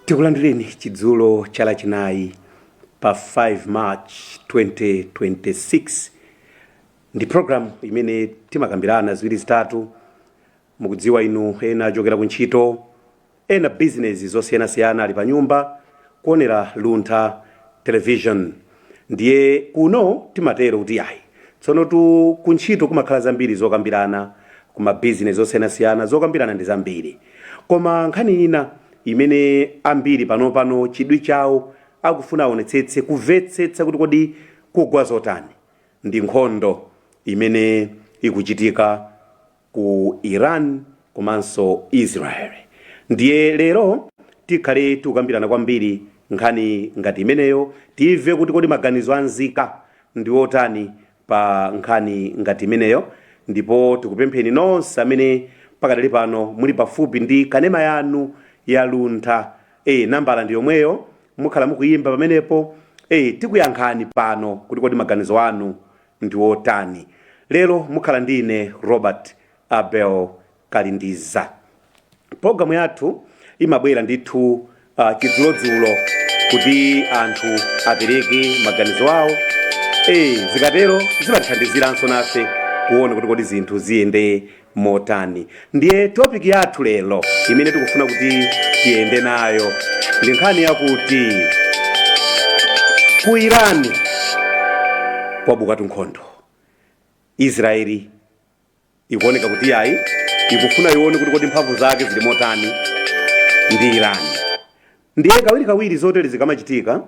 Tikulandireni chidzulo cha Lachinayi pa 5 March 2026. Ndi program imene timakambirana ziwiri zitatu. Mukudziwa inu, ena achokera ku ntchito, ena bizinesi zosiyanasiyana, ali pa nyumba kuonera Luntha Television. Ndiye kuno timatero kuti ayi, tsono tu kuntchito kumakhala zambiri zokambirana, kuma bizinesi osiyanasiyana zokambirana ndi zambiri, koma nkhani ina imene ambiri panopano chidwi chawo akufuna aonetsetse kumvetsetsa kuti kodi kugwa zotani, ndi nkhondo imene ikuchitika ku Iran komanso Israel. Ndiye lero tikhale tikukambirana kwambiri nkhani ngati imeneyo, timve kuti kodi maganizo anzika ndi otani pa nkhani ngati imeneyo. Ndipo tikupempheni nonse amene pakadali pano muli pafupi ndi kanema yanu ya Luntha, nambala ndi yomweyo mukhala mukuyimba pamenepo, tikuyankhani pano kuti kodi maganizo anu ndi otani. Lero mukhala ndi ine, Robert Abel Kalindiza. Pologalamu yathu imabwera ndithu chidzulodzulo kuti anthu apereke maganizo awo. Zikatero zimatithandiziranso nafe kuona kuti kodi zinthu ziyende motani. Ndiye topic yathu lero imene tikufuna kuti tiyende nayo ndi nkhani yakuti ku Iran kwabukatu nkhondo. Israeli ikuoneka kuti yayi, ikufuna ione kuti kodi mphamvu zake zili motani ndi Iran. Ndiye kawirikawiri zotere zikamachitika,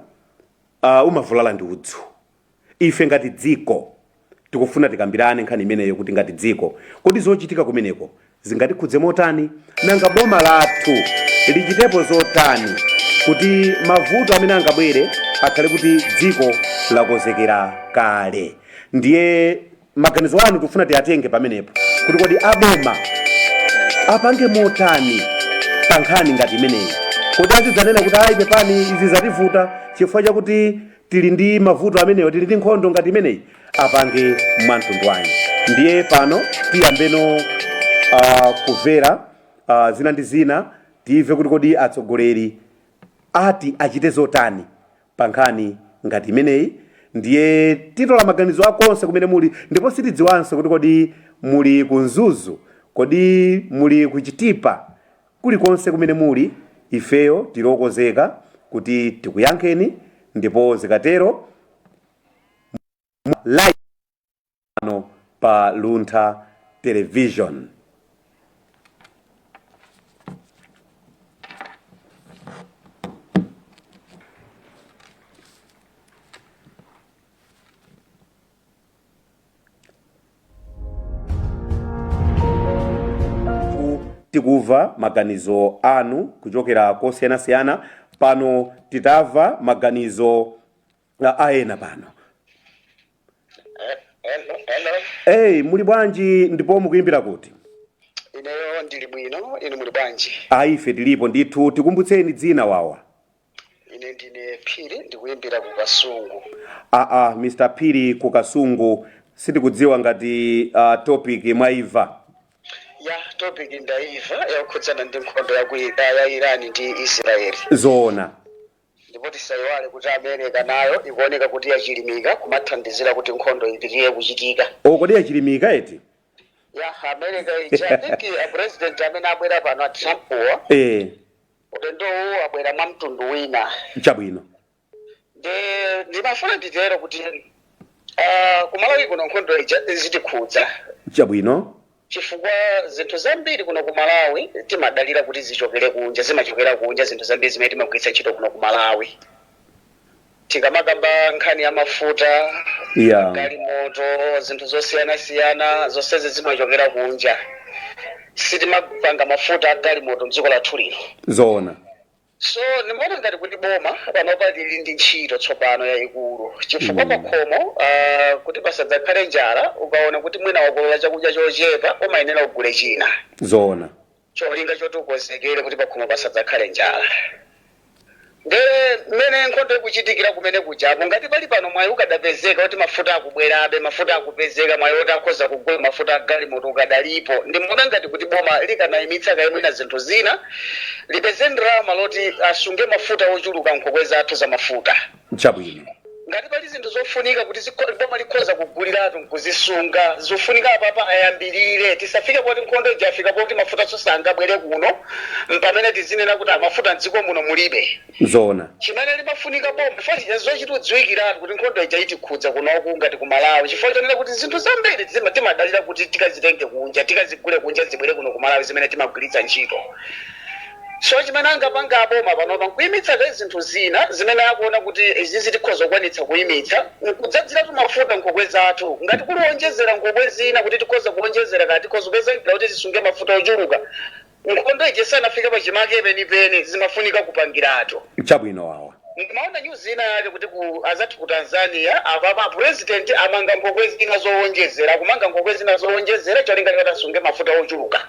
umavulala ndi udzu. Ife ngati dziko tikufuna tikambirane nkhani imeneyo kuti ngati dziko, kodi zochitika kumeneko zingatikhudze motani? Nanga boma lathu lichitepo zotani kuti mavuto amene angabwere akhale kuti dziko lakonzekera kale? Ndiye maganizo anu tikufuna tiyatenge pamenepo kuti kodi aboma apange motani pa nkhani ngati imeneyi? Kodi azidzanena kuti ayi, pepani, izi zativuta chifukwa chakuti tili ndi mavuto amenewo, tili ndi nkhondo ngati imeneyi? Apange mwamtundu wanji? Ndiye pano tiyambeno kumvera zina ndi zina, timve kuti kodi atsogoleri ati achite zotani pa nkhani ngati imeneyi. Ndiye titola maganizo akonse kumene muli, ndipo sitidziwanso kuti kodi muli ku Mzuzu, kodi muli ku Chitipa, kulikonse kumene muli, ifeyo tili okonzeka kuti tikuyankheni. Ndipo zikatero live pano pa Luntha Television. Tikuva maganizo anu kuchokera kosiyanasiyana. Pano titamva maganizo a ena pano. Hello, hello. Hey, muli bwanji ndipo mukuyimbira kuti? Ineyo ndili bwino, inu muli bwanji? Ayi, ife tilipo ndithu. Tikumbutseni dzina wawa. Ine ndine Phiri, ndikuyimbira ku Kasungu. Aa, Mr Phiri ku Kasungu, sitikudziwa ngati topic mwaimva. Ya, topic ndaiva, yakukhudzana ndi nkhondo ya Iran ndi Israeli. Zoona. Ndipo tisayiwale kuti America nayo ikuoneka kuti yachilimika kumathandizira kuti nkhondo ipitirire kuchitika. O, kodi yachilimika eti? Ya, America ija, I think a president amene abwera pano, a Trump, ulendo uwu abwera mwa mtundu wina. Ndimafuna nditero kuti kumalawi kuno nkhondo ija zitikhudza. Chifukwa zinthu zambiri kuno ku Malawi timadalira kuti zichokere kunja, zimachokera kunja zinthu zambiri zimene timagwiritsa ntchito kuno ku Malawi. Tikamakamba nkhani ya mafuta, galimoto, zinthu zosiyanasiyana, zonsezi zimachokera kunja. Sitimapanga mafuta a galimoto mdziko lathu lino. So ndimaona ngati kuti boma panopa lili ndi ntchito tsopano yayikulu, chifukwa pakhomo kuti pasadzakhale njala, ukaona kuti mwina wakolola chakudya chochepa, umayenera ugule china. Cholinga choti ukonzekere kuti pakhomo pasadzakhale njala. Nde mmene nkhondo ikuchitikira kumene kujapo, ngati pali pano mwayi ukadapezeka kuti mafuta akubwerabe, mafuta akupezeka, mwayi oti akhoza kugula mafuta agalimoto ukadalipo, ndimaona ngati kuti boma likanayimitsa kaye mwina zinthu zina, lipeze ndalama loti asunge mafuta ochuluka nkhokwe zathu za mafuta. Chabwino. Ngati pali zinthu zofunika kuti boma likhoza kuguliratu nkuzisunga, zofunika apapa ayambirire, tisafike poti nkhondo ija afika poti mafuta sosangabwere kuno, mpamene tizinena kuti amafuta mdziko muno mulibe. Zoona. Chimene limafunika boma, chifukwa zochita kudziwikiratu kuti nkhondo ija itikhudza kunoku ngati ku Malawi, chifukwa chonena kuti zinthu zambiri timadalira kuti tikazitenge kunja, tikazigule kunja, zibwere kuno ku Malawi zimene timagwiritsa ntchito. So chimene angapanga aboma panopa nkuyimitsa kaye zinthu zina zimene akuona kuti izizi tikhoza kukwanitsa kuyimitsa, nkudzadziratu mafuta nkhokwe zathu. Ngati kuliwonjezera nkhokwe zina kuti tikhoza kuwonjezera, kati tikhoza kupeza njira kuti tisunge mafuta ochuluka nkhondo ija isanafike pachimake penipeni, zimafunika kupangiratu. Chabwino wawa. Ndimaona news ina yake kuti ku azathu ku Tanzania apapa president amanga nkhokwe zina zowonjezera, akumanga nkhokwe zina zowonjezera cholinga choti asunge mafuta ochuluka.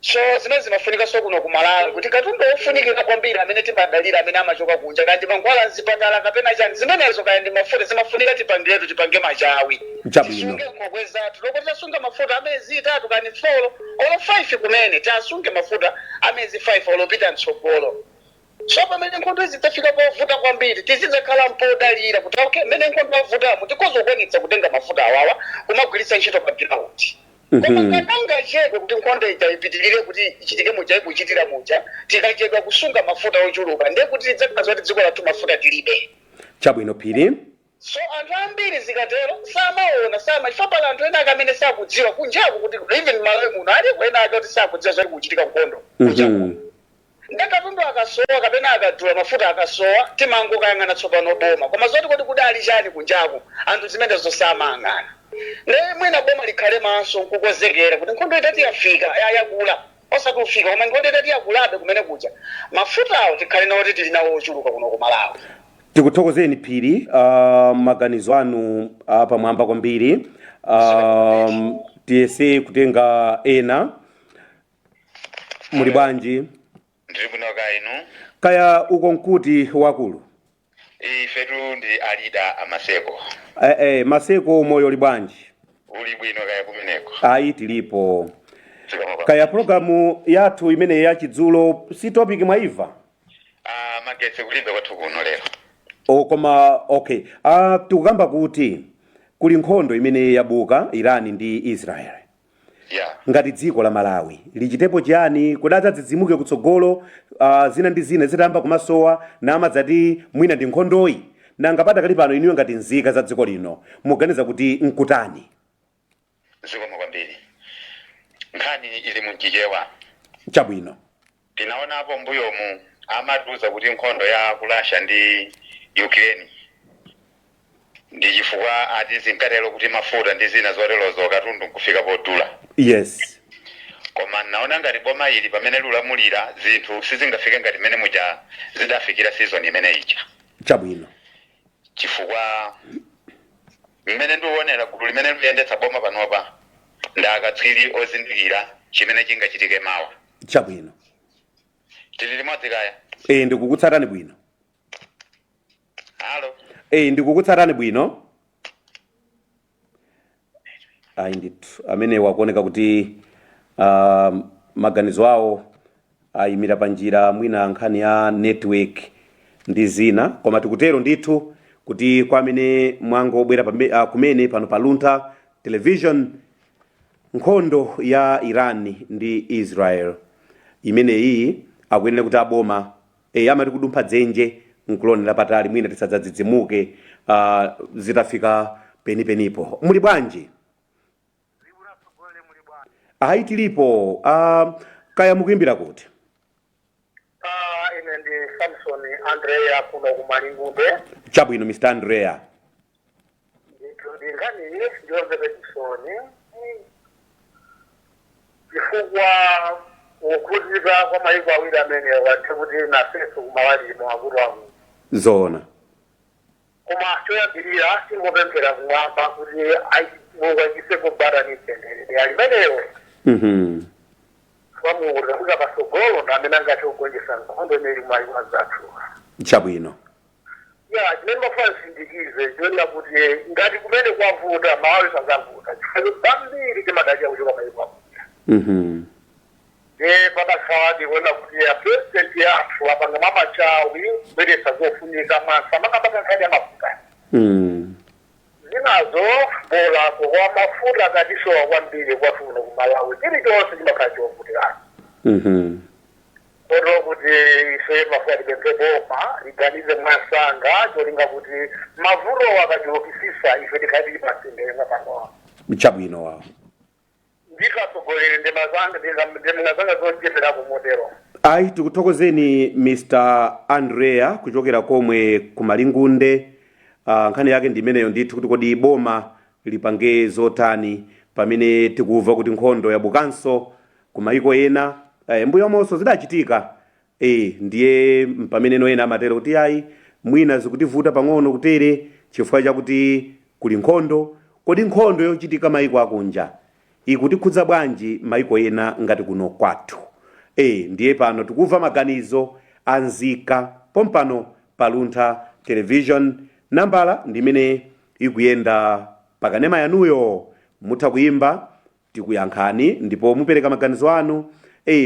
So zimene zimafunika so kuno ku Malawi, kuti katundu wofunikira kwambiri amene timadalira, amene amachoka kunja, kaya ndi mankhwala mzipatala kapena chani zimenezo, kaya ndi mafuta, zimafunika tipangiretu, tipange machawi. Chabwino. Tisunge nkhokwe zathu loko tasunga mafuta amezi 3 kani 4 olo 5 kumene, tiasunge mafuta amezi 5 olopita mtsogolo. So pamene nkhondo izi zafika povuta kwambiri, tizidzakhala mpodalira kuti okay, mmene nkhondo yavutamo tikhoza kukwanitsa kutenga mafuta awawa kumagwiritsa ntchito pa ground. Koma ngakangachedwe kuti nkhondo ija ipitirire kuti ichitike muja ikuchitira muja, tikachedwa kusunga mafuta ochuluka, ndiye kuti tidzakhala zoti dziko lathu mafuta tilibe. Chabwino, Phiri. So anthu ambiri zikatero samaona, sama chifukwa pali anthu ena ake amene sakudziwa kunjaku kuti even Malawi muno aliko ena ake kuti sakudziwa zoti kuchitika nkhondo kunjaku. Nde katundu akasowa kapena akadula, mafuta akasowa, timangokayang'ana tsopano boma, koma zoti kodi kudali chani kunjaku, anthu zimenezo samayang'ana. Nde mwina boma likhale maso nkukonzekera kuti nkhondo itati yafika, yakula, osati ufika, koma nkhondo itati yakulabe kumene kuja, mafutawo tikhale nawo kuti tili nawo ochuluka kuno ku Malawi. Tikuthokozeni, Phiri, maganizo anu apamwamba kwambiri. Tiyese kutenga ena. Muli bwanji? Ndili bwino, ka inu? Kaya uko nkuti, wakulu? Ifetu ndi alida amaseko. Maseko, moyo uli bwanji? Uli bwino, kaya kumeneko? Ayi, tilipo. Zikomo. Kaya programu yathu imene yachidzulo si topic mwaimva? Ah, magetsi kulibe kwathu kuno lero. O, koma okay, tikukamba kuti kuli nkhondo imene yabuka Iran ndi Israel. Ngati dziko la Malawi lichitepo chiyani kuti adzadzidzimuke kutsogolo, zina ndi zina zitayamba kumasowa namadzati mwina ndi nkhondoyi? Nanga padakali pano inuyo ngati nzika za dziko lino muganiza kuti nkutani? Zikomo kwambiri. Nkhani ili mumchichewa. Chabwino. Tinaonapo mbuyomu amatiuza kuti nkhondo ya ku Russia ndi Ukraine ndi chifukwa ati zinkatero kuti mafuta ndi zina zoterozo, katundu nkufika podula. Koma naona ngati boma ili pamene lulamulira, zinthu sizingafike ngati mmene muja zidafikira season imene ija. Chabwino. Chifukwa mmene ndikuonera, gulu limene likuyendetsa boma panopa ndi akatswiri ozindikira chimene chingachitike mawa. Chabwino. Tili limodzi kaya? E, ndikukutsatani bwino. Halo? E, ndikukutsatani bwino. Ayi ndithu, amene wakuoneka kuti maganizo awo ayimira pa njira, mwina nkhani ya network ndi zina. Koma tikutero ndithu kuti kwa amene mwangobwera kumene pano pa Luntha Television, nkhondo ya Iran ndi Israel imeneyi, akuyenera kuti aboma amati kudumpha dzenje nkulonera patali, mwina tisadzadzidzimuke zitafika penipenipo. Muli bwanji? Ayi, tilipo. Kaya mukuimbira kuti? Ah, ine ndi Samson Andrea kuno ku Malingunde. Chabwino, Mr Andrea. Ndithu ndi nkhani iyi ndiyomvetsa chisoni, chifukwa kukhudzika kwa mayiko awiri amenewa ndi kuti nafenso kumawalimo akuti akuti. Zoona. Koma choyambirira tingopemphera kumwamba kuti Mulungu achisepo bata ni mtendere dera limenelo. Kwa Mulungu tikafika patsogolo ndi amene angathe kugonjetsa nkhondo imene ili kumayiko anzathu. Chabwino. Ya, chimene mafuna ndisindikize chionera kuti ngati kumene kwavuta, Malawi sazavuta, chifukwa zambiri timadalira kuchoka maiko akunja. E padakhaladi kuona kuti ya president yathu apanga mwamachawi kubweretsa zofunika masa, makamaka nkhani ya mafuta. Zinazo bolako kwa mafuta akatisowa kwambiri kwathu kuno ku Malawi, chilichonse chimakhala chovutirani. Kotero kuti ife mafuta tipemphe boma liganize mwasanga, cholinga kuti mavuto akachulukisisa ife tikhale tili pamtendere mwapang'ono. Chabwino wawo. Ndikatsogolere ndemanga zanga zocheperako motero. Ayi, tikuthokozeni Mr Andrea kuchokera komwe kumalingunde. Nkhani yake ndi imeneyo ndithu, kuti kodi boma lipange zotani pamene tikumva kuti nkhondo yabukanso kumayiko ena? Mbuyomonso zidachitika. Ndiye pamene ena amatero kuti ayi, mwina zikutivuta pang'ono kutere chifukwa chakuti kuli nkhondo. Kodi nkhondo yochitika mayiko akunja ikutikhudza bwanji mayiko ena ngati kuno kwathu? Ndiye pano tikumva maganizo anzika pompano pa Luntha Television. Nambala ndimene ikuyenda pakanema yanuyo, mutha kuyimba, tikuyankhani ndipo mupereka maganizo anu.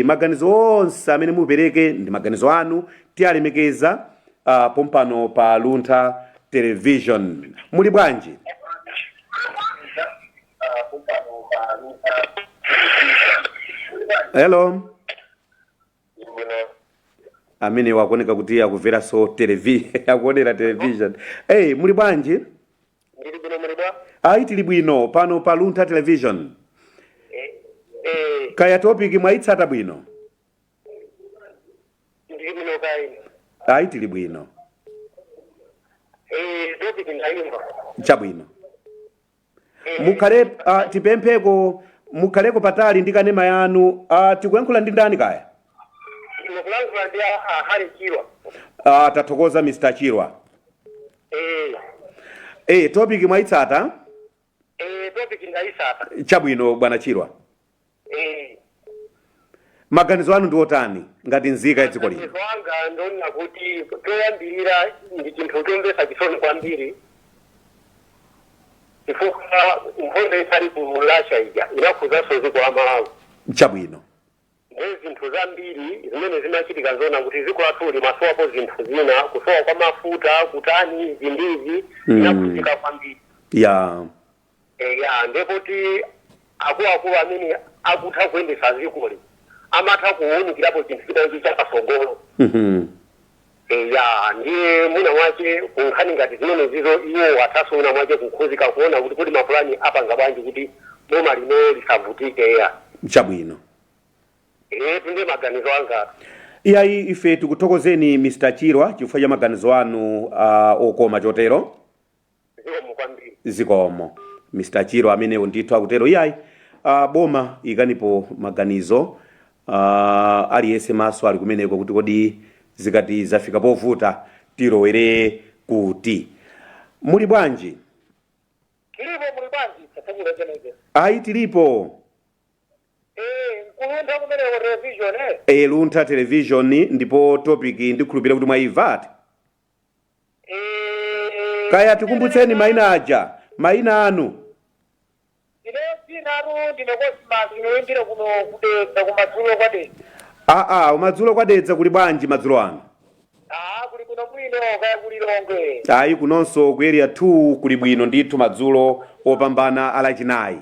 Maganizo onse amene mupereke ndi maganizo anu, tiyalemekeza pompano pa Luntha Television. Muli bwanji? Hello. Amene wakuoneka kuti akumveranso akuonera television. Hey, muli bwanji? Ndili bwino, muli bwa? Ayi, tili bwino pano pa Luntha Television. Kaya topic mwayitsata bwino? Ndili bwino kaini. Ayi, tili bwino. Topic ndayimva. Chabwino. Mukhale tipempheko mukhaleko patali ndi kanema yanu. Tikuyankhula ndi ndani kaya? Mukulankhula ndi a Hari Chirwa. Tathokoza Mr Chirwa. Topic mwayitsata? Topic ndayitsata. Chabwino, bwana Chirwa. Maganizo anu ndi otani ngati nzika ya dziko lino? Maganizo anga ndonena kuti toyambirira ndi chinthu chomvetsa chisoni kwambiri, chifukwa nkhondo isali ku Russia ija inakhuzanso dziko la Malawi. Ndi zinthu zambiri zimene zimachitika, zona kuti dziko lathu limasowapo zinthu zina, kusowa kwa mafuta, kutani, izi ndizi zinakhuzika kwambiri. Eya, ndepoti akuluakulu amene akutha kuyendetsa dzikoli amatha kuwunikirapo chinthu chinachi chapatsogolo. Eya, ndiye mwina mwache kunkhani ngati zimene zizo, iwo athaso mwina mwache kukhuzika kuona kuti kodi mapulani apanga bwanji kuti boma lino lisavutike, eya. Tunde maganizo anga. Iyayi, ife tikuthokozeni Mr Chirwa chifukwa cha maganizo anu okoma chotero. Zikomo kwambiri. Zikomo, Mr Chirwa. Amenewo ndithu akutero, iyayi, boma ikanipo maganizo. Aliyense maso ali kumeneko kuti kodi zikati zafika povuta tilowere kuti? Muli bwanji? Tilipo, muli bwanji? Tatsakula cheneke. Ayi, tilipo. Ku Luntha kumeneko Television? Luntha Television, ndipo topic ndikhulupirira kuti mwayimvati. Kaya tikumbutseni mayina aja, mayina anu. Ine dzinatu ndine Cosmas, inoyimbira kuno kudedza, kumadzulo kwa Dedza. Aa, umadzulo kwa Dedza kuli bwanji madzulo ano? Aa, kuli bwino bwino, kaya kuli Lilongwe? Ayi, kunonso ku Area 2 kuli bwino ndithu, madzulo opambana alachinayi.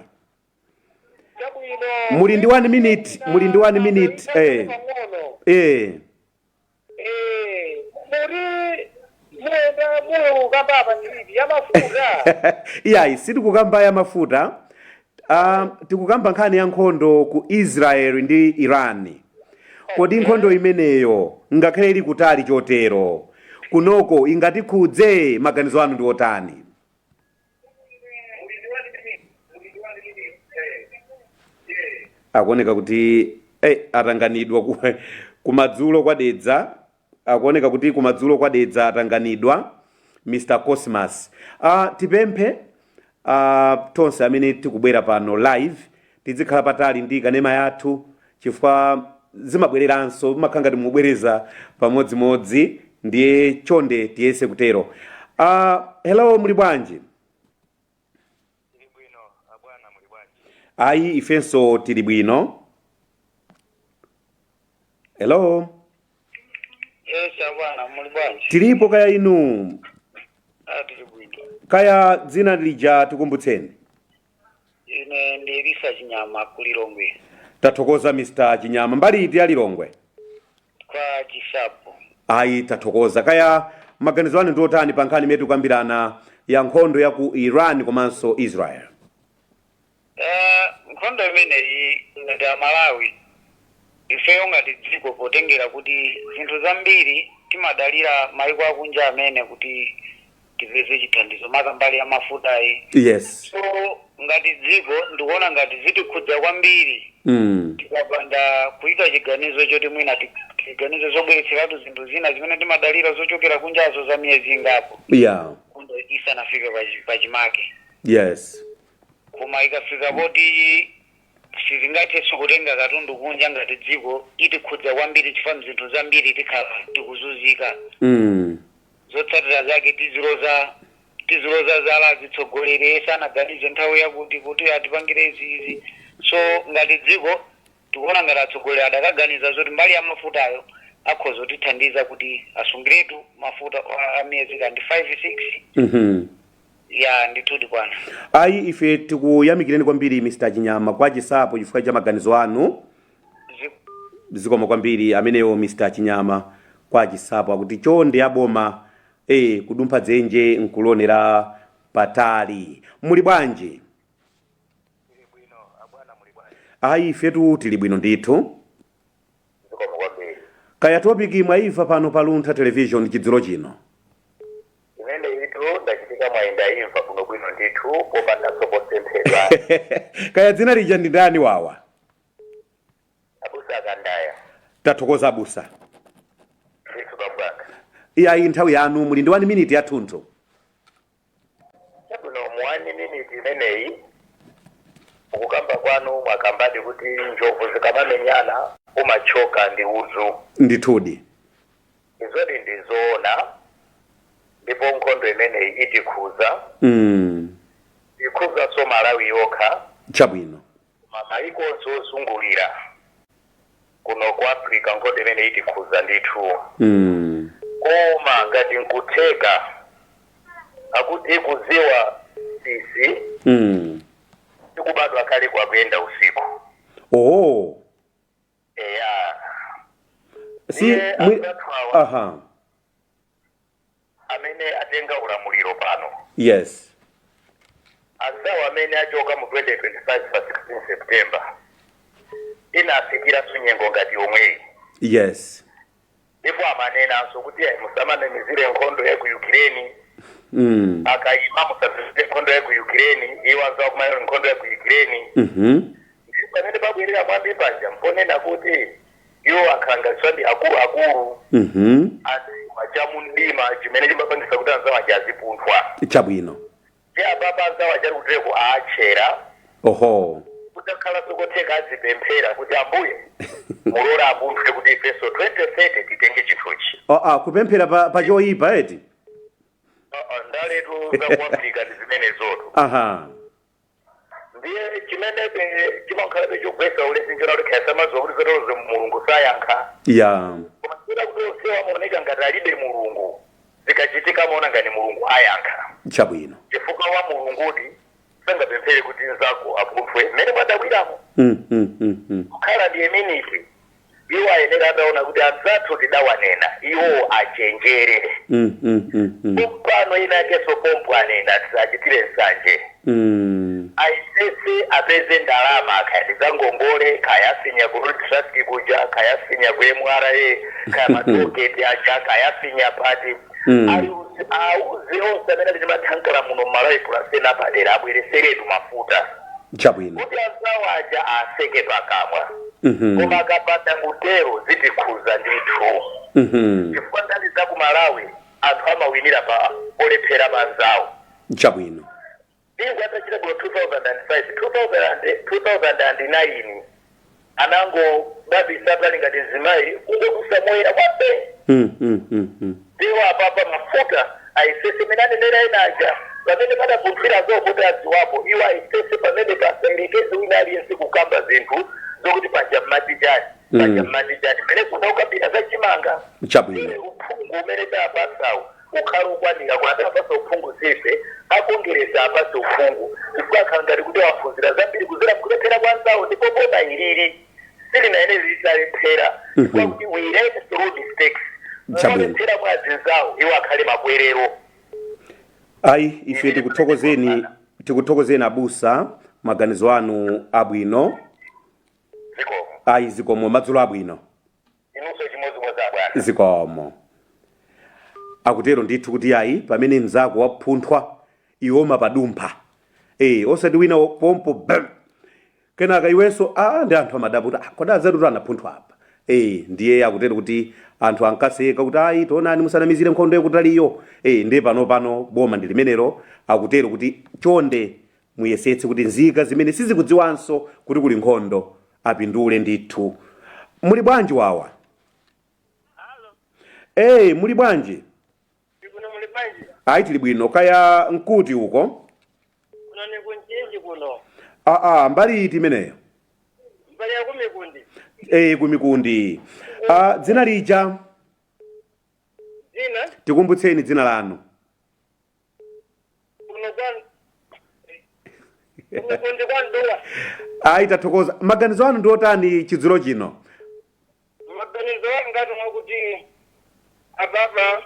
Chabwino. Muli ndi 1 minute, muli ndi 1 minute. Pang'ono. Muri muyenda mukamba apa ndilipi ya mafuta? Iyayi, sitikukamba ya mafuta. Tikukamba nkhani ya nkhondo ku Israel ndi Iran. Kodi nkhondo imeneyo, ngakhale ili kutali chotero, kunoko ingatikhudze? Maganizo anu ndi otani? Akuoneka kuti atanganidwa kumadzulo kwadedza. Akuoneka kuti kumadzulo kwadedza atanganidwa Mr Cosmas. Tipemphe tonse amene tikubwera pano live tizikhala patali ndi kanema yathu, chifukwa zimabwereranso, zimakhala ngati mubwereza pamodzimodzi. Ndiye chonde tiyese kutero. Hello, muli bwanji? Bwino abwana, muli bwanji? Ayi, ifenso tili bwino. Hello. Yes abwana, muli bwanji? Tilipo, kaya inu? Ah, tili bwino. Kaya dzina lija tikumbutseni. Ine ndi Elisa Chinyama ku Lilongwe. Tathokoza, Mr Chinyama. Mbali iti ya Lilongwe? Kwa Chisapo. Ayi, tathokoza. Kaya maganizo anu ndi otani pa nkhani imene tikukambirana ya nkhondo ya ku Iran komanso Israel? Nkhondo imeneyi, ngati Amalawi ifeyo ngati dziko, potengera kuti zinthu zambiri timadalira maiko akunja amene kuti tipeze chithandizo, maka mbali ya mafutayi. So ngati dziko ndikuona ngati zitikhudza kwambiri tikapanda kuyika chiganizo choti mwina tiganize zobweretseratu zinthu zina zimene timadalira zochokera kunjazo za miyezi ingapo nkhondo isanafike pachimake. Koma ikafika poti sizingathenso kutenga katundu kunja ngati dziko, itikhudza kwambiri chifukwa zinthu zambiri tikhala tikuzunzika. Zotsatira zake tiziloza zala zitsogoleri sanaganize nthawi yakuti kuti atipangire izi izi. So ngati dziko tikuona ngati atsogoleri adakaganiza zoti mbali ya mafutayo akhoza kutithandiza kuti asungiretu mafuta a miyezi kandi 5 6. Ya, ndithudi bwana. Ayi, ife tikuyamikireni kwambiri, Mr Chinyama kwa Chisapo, chifukwa cha maganizo anu. Zikomo kwambiri. Amenewo Mr Chinyama kwa Chisapo akuti chonde aboma, kudumpha dzenje nkulonera patali. Muli bwanji? Bwino abwana, muli bwanji? Ayi, ifetu tili bwino ndithu. Zikomo kwambiri. Kaya topic mwaiva pano pa Luntha Television chidzulo chino? Imene itu ndachitika mwayenda imva bwinobwino ndithu, popandanso posemphedwa. Kaya dzina lija ndi ndani wawa? Abusa Akandaya. Tathokoza, abusa. Ndithu babwanga. Iyayi, nthawi yanu, muli ndi 1 minute yathunthu. Chabwino, mu 1 minute imeneyi, mukukamba kwanu mwakambadi kuti njovu zikamamenyana umachoka ndi udzu. Ndithudi. Izodi ndizoona, ndipo nkhondo imeneyi itikhuza. Ikhuzanso Malawi yokha, mamayiko onse ozungulira kuno ku Africa, nkhondo imene itikhuza ndithu. Koma ngati nkutheka, akuti kuziwa sisi tikubadwa kale kwakuyenda usiku. Oh. Eya. Si Ndiye anzathu awa amene atenga ulamuliro pano, anzawo amene achoka mu 2025 pa 16 September, inafikiranso nyengo ngati yomweyi. Ndipo amanenanso kuti ayi, musamanamizire nkhondo ya ku Ukraine. Akayima, musapitire nkhondo ya ku Ukraine, iwo anzawo kumanena nkhondo ya ku Ukraine. Ndipo pamene pabwerera mwambi paja mponena kuti iwo akhalanganiswa ndi akuluakulu, adziwa chamumdima chimene chimapangisa kuti anzawo aja azipunthwa. Ndi apapa anzawo achali kutereko aatchera. Kutakhala sokotheka, azipemphera kuti Ambuye mulora apunthwe kuti ifenso 2030 titenge chinthuchi. Oh, ah, kupemphera pa choyipa eti? Ndaletu za ku Africa ndi zimenezoto. Ndiye chimenebe chimankhalabe chogwetsa ulesi nchona kuti khayasa mazuwa kuti zotolozo Mulungu sayankha. Koma chita kuti onsewa amaoneka ngati alibe Mulungu, zikachitika amaona ngati Mulungu ayankha. Chifukwa wa Mulunguti sangapemphere kuti nzako apunthwe mmene mwadabwiramo. Kukhala ndi minute, iwo ayenera ataona kuti anzathu tidawanena, iwo achenjere. Pompano ina yakenso pompo anena tisachitire nsanje. Ayesese apeze ndalama, kaya ndi za ngongole, kaya afinya ku Road Traffic kuja, kaya afinya ku MRA, kaya ma tollgate aja, kaya afinya pati. Auze onse amene ali ndi mathankala muno mMalawi pulasena padera abwereseretu mafuta kuti anzawo aja aseke pakamwa. Koma akapanda kutero zitikhuza ndithu, chifukwa ndali za ku Malawi anthu amawinira pa olephera panzawo. Bingu atachita bwino 2005, 2000, 2009 anango babisa pali ngati mzimayi kungodusa moyera kwape. Ndiwo apapa mafuta ayesese mene anenera enaja pamene padapunthwira zokuti adziwapo iwo ayesese pamene pasayerekeze wina aliyense kukamba zinthu zokuti paja mmati chani, paja mmati chani, mmene kuna ukambira zachimanga. Uphungu umene tapasawo ukhale ukwanira. Kuna tapasa uphungu sife akongereza apase uphungu, chifukwa akhala ngati kuti waphunzira zambiri kuzera mkulephera kwa anzawo, ndipo boma ilili silinaene litalephera, chifukwa kuti we learn through mistakes. Malephera mwa azinzawo iwo akhale makwerero. Ayi, ife tikuthokozeni abusa, maganizo anu abwino. Zikomo. Ayi, zikomo, madzulo abwino. Inunso chimodzimodzi abwana. Zikomo. Akutero ndithu kuti ayi, pamene mzako waphunthwa iwe umapadumpha, osati wina pompo bam, kenaka iwenso ndi anthu amadabwa kuti kodi azatu anaphunthwa apa? Ndiye akutero kuti anthu ankaseka kuti ayi, tionani, musanamizire nkhondo yakutaliyo. Ndiye pano boma ndi limenelo, akutero kuti chonde muyesetse kuti nzika zimene sizikudziwanso kuti kuli nkhondo apindule ndithu. Muli bwanji wawa? Muli bwanji? Kuno muli bwanji? Ayi, tili bwino. Kaya nkuti uko? Kuno ni kunchinji kuno. Aa, mbali iti imeneyo? Mbali ya kumikundi. Kumikundi. Dzina lija? Dzina? Tikumbutseni dzina lanu. Kuno kwa kumikundi kwa Nduwa. Ayi, tathokoza. Maganizo anu ndi otani chidzulo chino? Maganizo anga mwakuti ababa.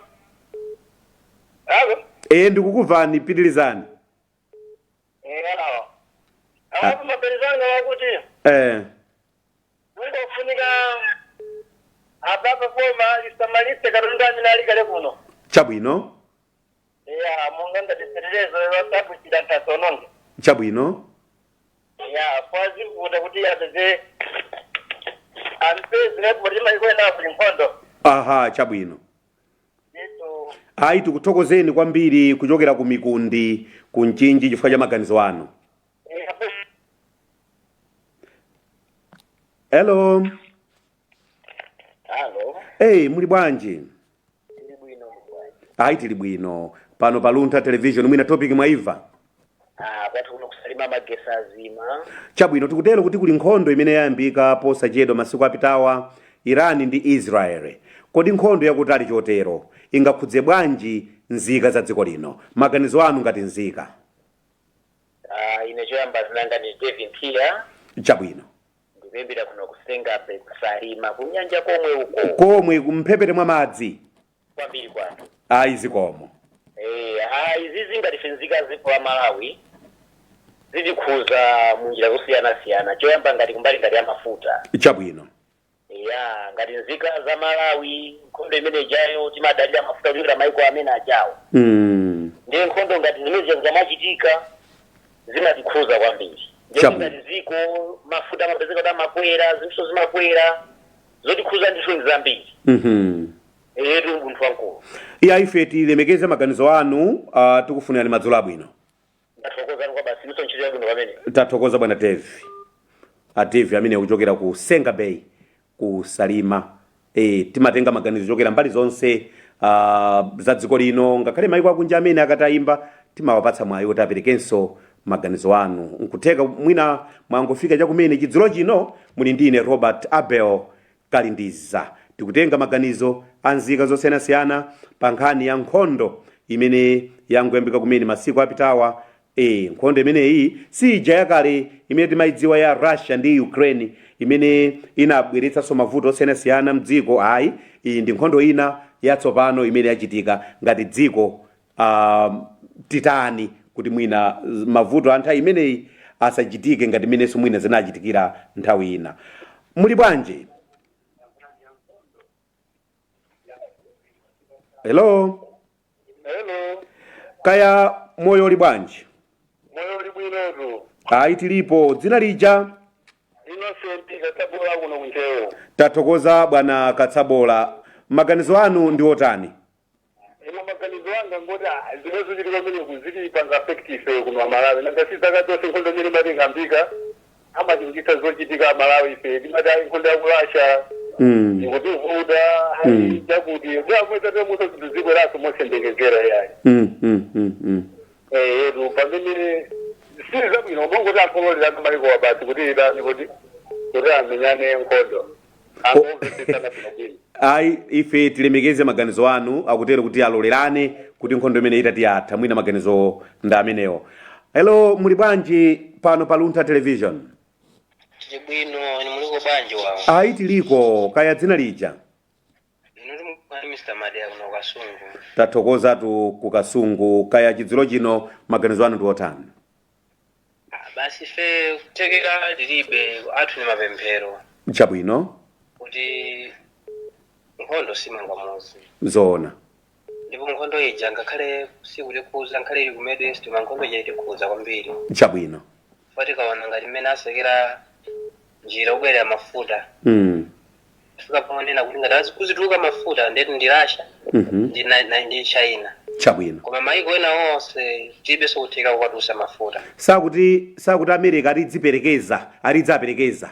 Alo? Ndikukuvani, pitirizani. Awa. Awapo maganizo anga wakuti mungofunika ababa boma lisamalise katundu amene ali kale kuno. Chabwino. Ya, monga ngati feterezo wasabuchira ntasononge. Chabwino. Ya, kwazivuta kuti apeze ampeze kuti maiko ena kuli nkhondo. Aha, chabwino. Ndithu. Ayi, tikuthokozeni kwambiri kuchokera ku Mikundi ku Mchinji chifukwa cha maganizo anu. Hello? Halo. Muli bwanji? Tili bwino, bwanji? Ayi, tili bwino pano pa Luntha Television. Mwina topic mwaimva? Ah, kwathu kuno kusalima magesi azima. Chabwino, tikutero kuti kuli nkhondo imene yayambika posachedwa masiku apitawa, Iran ndi Israel. Kodi nkhondo yakutali chotero ingakhudze bwanji nzika za dziko lino? Maganizo anu ngati nzika. Ah, ine choyamba zinanga ndi David Kia. Chabwino. Ndikuyimbira kuno kusengabe kusalima kunyanja komwe uko. Komwe kumphepete mwa madzi. Kwambiri kwathu. Ayi, zikomo. Izizi ngati nzika dziko la Malawi zitikhuza munjira zosiyanasiyana. Choyamba ngati kumbali ngati ya mafuta. Chabwino. Ya, ngati nzika za Malawi, nkhondo imene ijayo timadalira mafuta kuchokera maiko amene ajawo. Ndiye nkhondo ngati zimene zikamachitika zimatikhuza kwambiri. Ndiye ngati ziko mafuta amapezeka kuti amakwera, zinthu zimakwera, zotikhuza ndithu ndi zambiri. Etu, munthu wankulu. Iya, ife tilemekeze maganizo anu, tikufunirani madzulo abwino. Ndathokozani kwa basi, inunso ntchito yabwino pamene. Tathokoza bwana Devi, a Devi amene akuchokera ku Senga Bay ku Salima. Timatenga maganizo kuchokera mbali zonse za dziko lino, ngakhale maiko akunja amene akatayimba timawapatsa mwayi kuti aperekenso maganizo anu. Nkutheka mwina mwangofika chakumene chidzulo chino, muli ndine Robert Abel Kalindiza. Tikutenga maganizo a nzika zosiyanasiyana pa nkhani ya nkhondo imene yangoyambika kumene masiku apitawa. Nkhondo imeneyi si ija yakale imene timayidziwa ya Russia ndi Ukraine imene inabweretsanso mavuto osiyanasiyana mdziko. Ayi, iyi ndi nkhondo ina yatsopano imene yachitika. Ngati dziko titani kuti mwina mavuto a nthawi imeneyi asachitike ngati imenenso mwina zinachitikira nthawi ina? Muli bwanji? Hello? Hello. Kaya moyo uli bwanji? Moyo uli bwinotu. Ayi, tilipo. Dzina lija? Innocent Katsabola kuno kunchewo. Tathokoza bwana Katsabola. Maganizo anu ndi otani? Ino maganizo anga ngoti zimene zochitika kumene kuzitipanga affect ife kuno Amalawi. Nanga si zaka zonse nkhondo imene imati ikambika amachulukitsa zochitika Amalawi ife timati ayi, nkhondo ya ku Russia Ikutivuta chakuti bwamwezatamuso zinthu zikweraso mosembekezera yayi. Etu pamene sili zabwino bongoti akololera maiko basi kuti itani kuti amenyane nkhondo, angomvetsetsana bwinobwino. Ayi, ife tilemekeze maganizo anu. Akutero kuti alolerane kuti nkhondo imene itati yatha. Mwina maganizo ndi amenewo. Hello, muli bwanji pano pa Luntha Television? Tili bwino, ni muliko bwanji wawo? Ayi, tiliko. Kaya dzina lija? Inu timukani Mr Madeya kuno Kasungu. Tathokozatu ku Kasungu. Kaya chidzulo chino maganizo anu ndi otani? Ah, basi ife kuthekera tilibe, athu ni mapemphero kuti nkhondo simanga muzi. Ndipo nkhondo ija ngakhale sikutikhuza, ngakhale ili ku Middle East, ma nkhondo ija itikhuza kwambiri. Fa tikaona ngati mmene asekera njira kubwerera mafuta, fika paonena kuti ngati kuzituluka mafuta ndeti ndi Russia ndi China. Koma maiko ena onse tilibenso kutheka kukatusa mafuta. Sakuti America alidziperekeza, alidzaperekeza.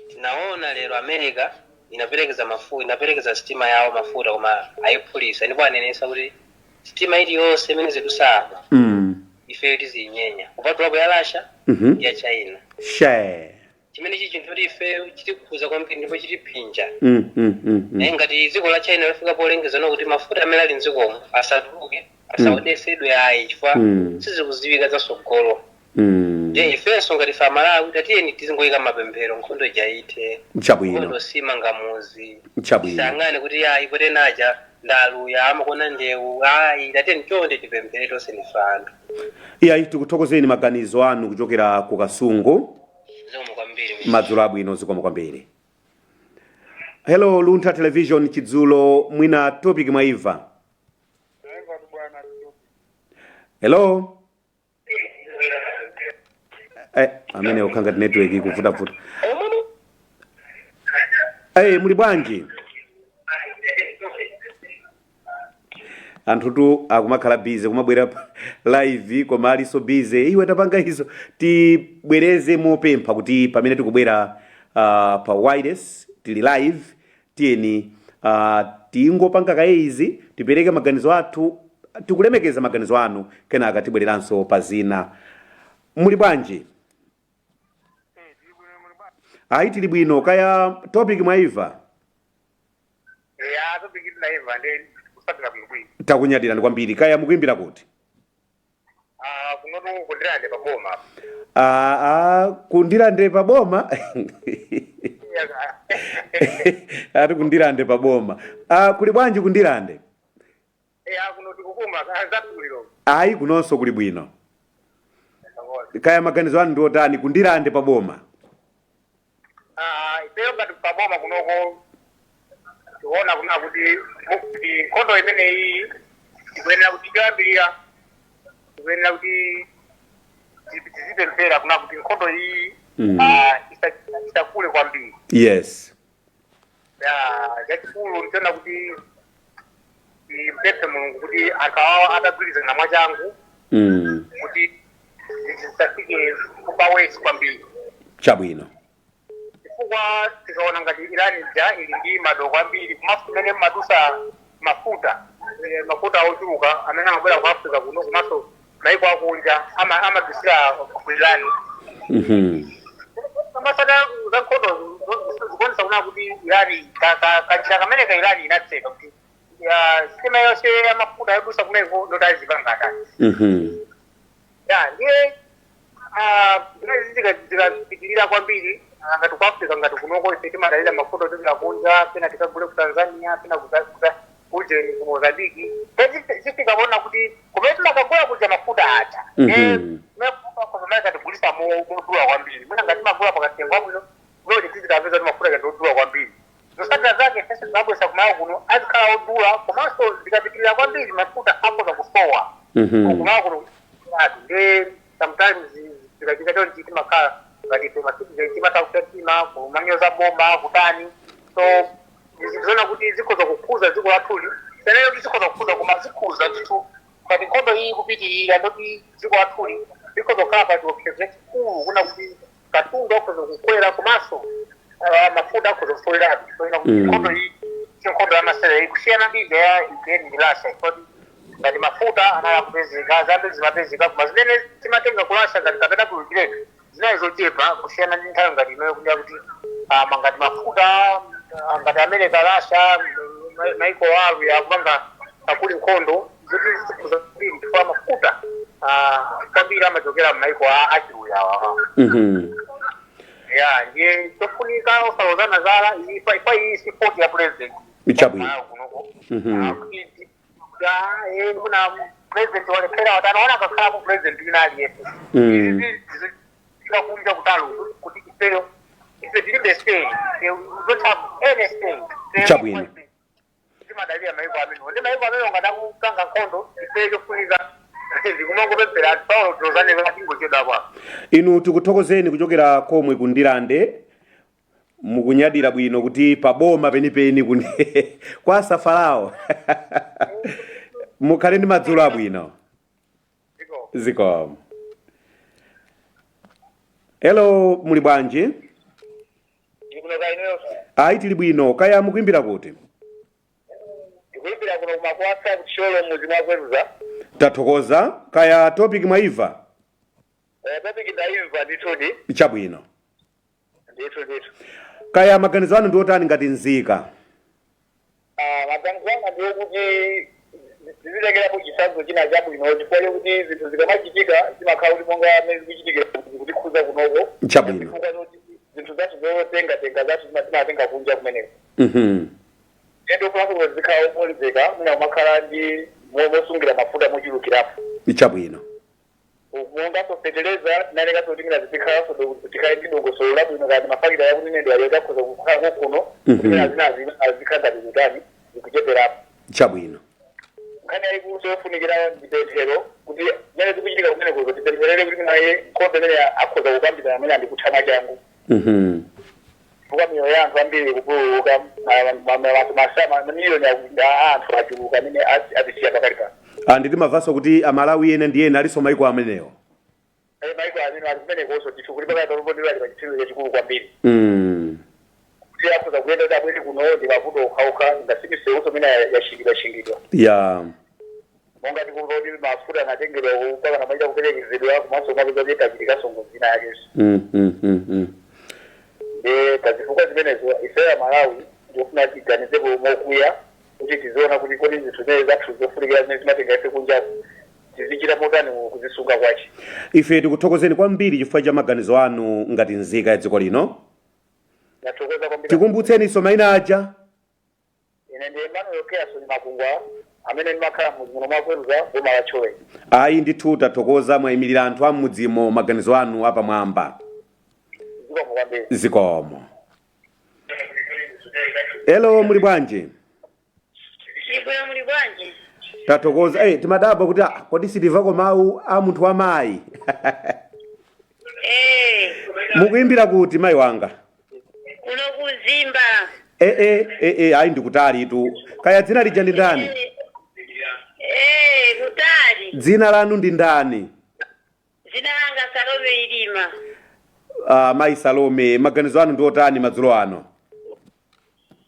Tinaona lero America inaperekeza mafuta, inaperekeza sitima yawo mafuta, koma ayiphulisa, ndipo anenesa kuti sitima iliyonse imene zidusa apa ifeyo tiziyinyenya, kupatulapo ya Russia ndi ya China. Chimene chichi chinthu kuti ifeyo chitikhuza kwambiri ndipo chitiphinja. Ngati dziko la China lafika polengeza kuti mafuta amene ali mdzikomo asatuluke, asaodesedwe ayi, chifukwa sizikuziwika zasogolo. Ndiye ifenso ngati ife Amalawi, tatiyeni tizingoyika mapemphero nkhondo ija ithe. Nkhondo simanga muzi. Tisayang'ane kuti ayi, potenaja ndaluya amakona ndewu, ayi. Tatiyeni chonde tipemphere tonse, ndife anthu. Iyayi, tikuthokozeni maganizo anu kuchokera ku Kasungu. Zikomo kwambiri. Madzulo abwino, zikomo kwambiri. Hello, Luntha Television chidzulo, mwina topic mwaimva? Hello, amene ukhanga network ikuvutavuta. Muli bwanji? Anthutu akumakhala busy kumabwera live koma aliso busy. Iwe tapanga izo, tibwereze mopempha kuti pamene tikubwera pa wireless tili live, tiyeni tingopanga kaye izi, tipereke maganizo athu, tikulemekeza maganizo anu, kenaka tibwereranso pa zina. Muli bwanji? Ayi, tili bwino. Kaya topic mwaimva? Ya, topic tinaimva, ndi kusatira bwinobwino. Takunyadirani kwambiri. Kaya mukuimbira kuti? Ah, kunotu kuNdirande pa boma. Ah, ah, kuNdirande pa boma. Ati kuNdirande pa boma. Ah, kuli bwanji kuNdirande? Ya, kuno tikukuma zatuliro. Ayi, kunonso kuli bwino. Kaya maganizo anu ndi otani kuNdirande pa boma? Ah, ifeyo ngati pa boma kunoko tikuona kuna kuti nkhondo imeneyi ikuyenera kuti, choyambirira ikuyenera kuti tizipemphera kuna kuti nkhondo iyi isakule kwambiri. Ya, chachikulu ndichoona kuti mpemphe Mulungu kuti anthu awawa atagwirizana mwachangu kuti zisafike kupawesi kwambiri. Chifukwa tikaona ngati Iran ija ili ndi madoko ambiri, komanso kumene mmadusa mafuta, mafuta ochuluka amene amabwera ku Africa kuno komanso maiko akunja amadusira ku Iran. Amasaka za nkhondo zikuonesa kuna kuti Iran kanjira kamene ka Iran inatseka kuti sitima yonse yamafuta yodusa kuneko ndotazipangata. Ya, ndiye zimene zikapitirira kwambiri, ngati ku Africa, ngati kunoko ife timadalira mafuta ochokera kunja, pena tikagule ku Tanzania, pena kujeni ku Mozambiki, zifika pona kuti kumene timakagula kuja mafuta aja katigulisa modula kwambiri. Mwina ngati timagula pakatengo abwino kuloti tizikapeza kuti mafuta kandi odula kwambiri, zotsatira zake ifenso tikabwesa kumayo kuno azikhala odula, komanso zikapitirira kwambiri mafuta akhoza kusowa kumayo kuno ati. Ndi sometimes zikachitika chonchi timakhala ngati ife macitizen timatha kuchatima kumanyoza boma kutani. So zona kuti zikhoza kukhuza dziko lathuli, seneyo kuti zikhoza kukhuza, koma zikhuza ndithu ngati nkhondo iyi kupitirira, ndoti dziko lathuli likhoza kukhala pa chiopsezo chachikulu kuna kuti katundu akhoza kukwera, komanso mafuta akhoza kusoweratu. Chifukwa kuti nkhondo iyi si nkhondo yamasewera, ikusiyana ndi ija ya Ukraine ndi Russia, chifukwa ngati mafuta anali akupezeka, zambiri zimapezeka, koma zimene timatenga ku Russia ngati kapena ku Ukraine zinali zochepa kusiyana ndi nthawi ngati inoyo, kunena kuti ngati mafuta ngati America, Russia, maiko awo akupanga akuli nkhondo zoti zambiri, chifukwa mafuta kwambiri amachokera m'maiko achiluya awa. Ya, ndiye chofunika osalozana zala iyi pa iyi si fault ya president. Kunoko. Kuti kuna president walephera watano wana akakhalapo president wina aliyense. Izi kunja kutalo kuti ifeyo ife tilibe say, we don't have any say. Timadalira maiko amene, ndi maiko amene ungadakupanga nkhondo, ifeyo chofunika ndikumangopemphera paulo tilozane tingochedwa kwa. Inu tikuthokozeni kuchokera komwe kundilande, mukunyadira bwino kuti paboma penipeni kundi kwa Safalawo. Mukhale ndi madzulo abwino. Zikomo. Hello, muli bwanji? Ndikuno kaineyo. Ayi, tili bwino. Kaya mukuimbira kuti? Ndikuimbira kuno kumakwasa kucholo muzi mwakweruza. Tathokoza. Kaya topic mwaimva? Topic ndaimva ndithudi. Chabwino. Ndithu ndithu. Kaya maganizo anu ndi otani ngati nzika? Maganizo anga ndiwo kuti zizilekerapo chitsanzo china chabwino, chifukwa chokuti zinthu zikamachitika zimakhala kuti monga mmene zikuchitikira kutikhuza kunoko. Chifukwa choti zinthu zathu zotengatenga zathu zimatenga kunja kumeneko. Endo kulanso zikhala okonzeka, mwina kumakhala ndi mosungira mafuta mochulukirapo. Monganso feteleza, tinanekanso kuti mina zizikhalanso tikhale ndi dongosolo labwino, kani mafakitale yakunenedwa ayo takhoza kukhalako kuno, kuti mina zina azikhala ngati zitani zikucheperapo. Nkhani yayikulu yofunikira ndi pemphero, kuti zimene zikuchitika kumenekozo tipempherere kuti minaye nkhondo imene akhoza kukambirana amene andikutha mwachangu, chifukwa miyoyo ya anthu ambiri ikupululuka, mamiliyoni a anthu achuluka amene atisiya pakali pano. Andi timamvanso kuti Amalawi ena ndi ena alinso maiko amenewo. Maiko amene ali kumenekonso ndithu kuti pakali panopo ndilo ali pachipsinjo chachikulu kwambiri, kuti akhoza kuyenda kuti abwere kuno ndi mavuto okhaokha, ngasimisewuso imene yashingidwa shingidwa. Monga tikumva kuti mafuta anatengedwa mpaka namaita kuperekezedwa, komanso kumapeza kuti pachitikanso ngozi ina yakenso. Ndi pazifukwa zimenezo ifeyo Amalawi ndikufuna tiganizepo mokuya kuti tiziona kuti kodi zinthu zimene zathu zofunikira zimene zimatenga ife kunjaku tizichita motani kuzisunga kwachi. Ife tikuthokozeni kwambiri chifukwa cha maganizo anu ngati nzika ya dziko lino. Ndathokoza kwambiri. Tikumbutseninso mayina aja. Ine ndi Emmanuel Keason Makungwa amene ndimakhala mudzi muno mwakweruza, boma la Chowe. Ayi ndithu, tathokoza, mwayimirira anthu a m'mudzimo, maganizo anu apamwamba. Zikomo kwambiri. Zikomo. Hello, muli bwanji? Ibwino, muli bwanji? Tathokoza. Timadabwa kuti kodi sitimvako mawu a munthu wa mayi. Mukuimbira kuti, mayi wanga? Kuno kuzimba. E, ayi, ndikutali tu. Kaya dzina lija ndi ndani? Kutali. Dzina lanu ndi ndani? Dzina langa Salome Ilima. Mayi Salome, maganizo anu ndi otani madzulo ano?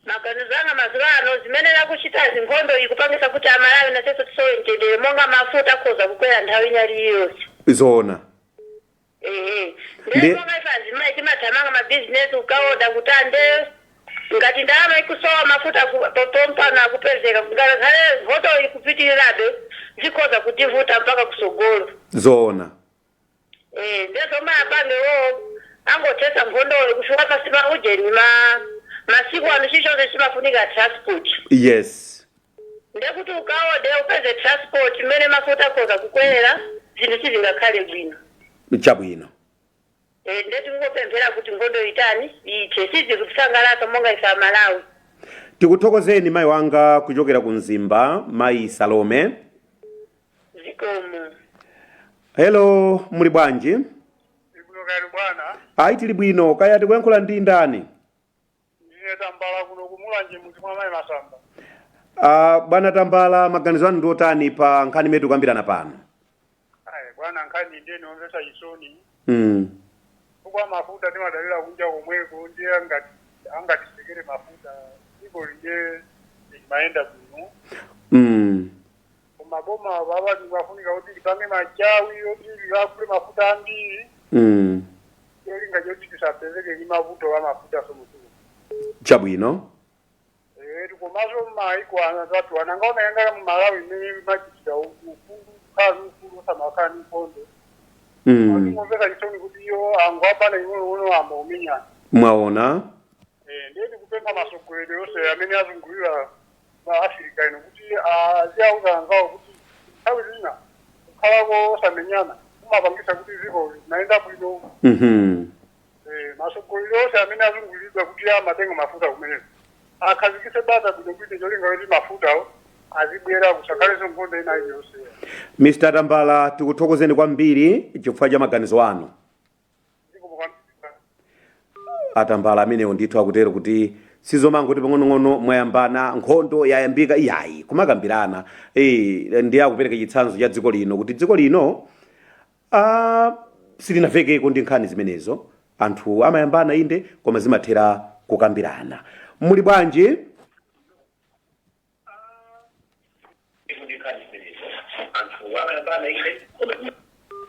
Maganizo anga madzulo ano, zimene lakuchita zinkhondo ikupangisa kuti Amalawi nasenso tisowe mtendere, monga mafuta akhoza kukwera nthawi ina iliyonse. Ehe. Ndiye monga ife azimayi timathamanga mabizinesi kukaoda kutande, ngati ndalama ikusowa, mafuta pompano akupezeka, ngakhale nkhondo ikupitirirabe, zikhoza kutivuta mpaka kusogolo. Ndezomwe apange wo angothetsa nkhondoyo kufika pasi pa ujeni, ma masiku ano chilichonse chimafunika transport. Ndekuti ukaode upeze transport, imene mafuta akhoza kukwera, zinthu sizingakhale bwino. Ndeti kungopemphera kuti nkhondo itani, ithe. Sizikutisangalatsa monga ife Amalawi. Tikuthokozeni, mayi wanga, kuchokera ku Mzimba, mayi Salome. Zikomo. Hello, muli bwanji? Ibwino kali, bwana. Ayi, tili bwino. Kaya tikuyankhula ndi ndani? Ndine Tambala kuno kumulanje, mudzi mwa mayi Masamba. Bwana Tambala, maganizo anu ndi otani pa nkhani imene tikukambirana pano? Ayi bwana, nkhani ndiye niomvetsa chisoni, chifukwa mafuta timadalira kunja komweko, ndiye ngati Angatitsekere mafuta, dziko lije limayenda bwino. Koma boma baba limafunika kuti lipange machawi oti likagule mafuta ambiri, cholinga choti tisapezeke ndi mavuto a mafuta somusuku. Chabwino. Komanso maiko anatatu anangaona yanga mu Malawi imene machitira ufulu, kukhala ndi ufulu osamakhala ndi nkhondo. Ngomveka chisoni kuti iyo angu apana ing'onoing'ono amba umenyana. Mwaona. Ndiye ndikupempha masogoleri onse amene azungulira ma Africa ino kuti aziyauza anzawo kuti nthawi zina kukhalako osamenyana kumapangisa kuti dziko limayenda bwino. Masogoleri onse amene azunguliridwa kuti amatenga mafuta kumeneko akhazikise bata bwinobwino, cholinga kuti mafutawo azibwera, kusakhalenso nkhondo ina iliyonse. Mr Tambala, tikuthokozeni kwambiri chifukwa cha maganizo anu. Zikomo kwambiri. Atambala amenewo ndithu akutero kuti sizomangoti pang'onong'ono mwayambana, nkhondo yayambika, iyayi, kumakambirana. Ndiye akupereka chitsanzo cha dziko lino kuti dziko lino silinavekeko ndi nkhani zimenezo. Anthu amayambana inde, koma zimathera kukambirana. Muli bwanji?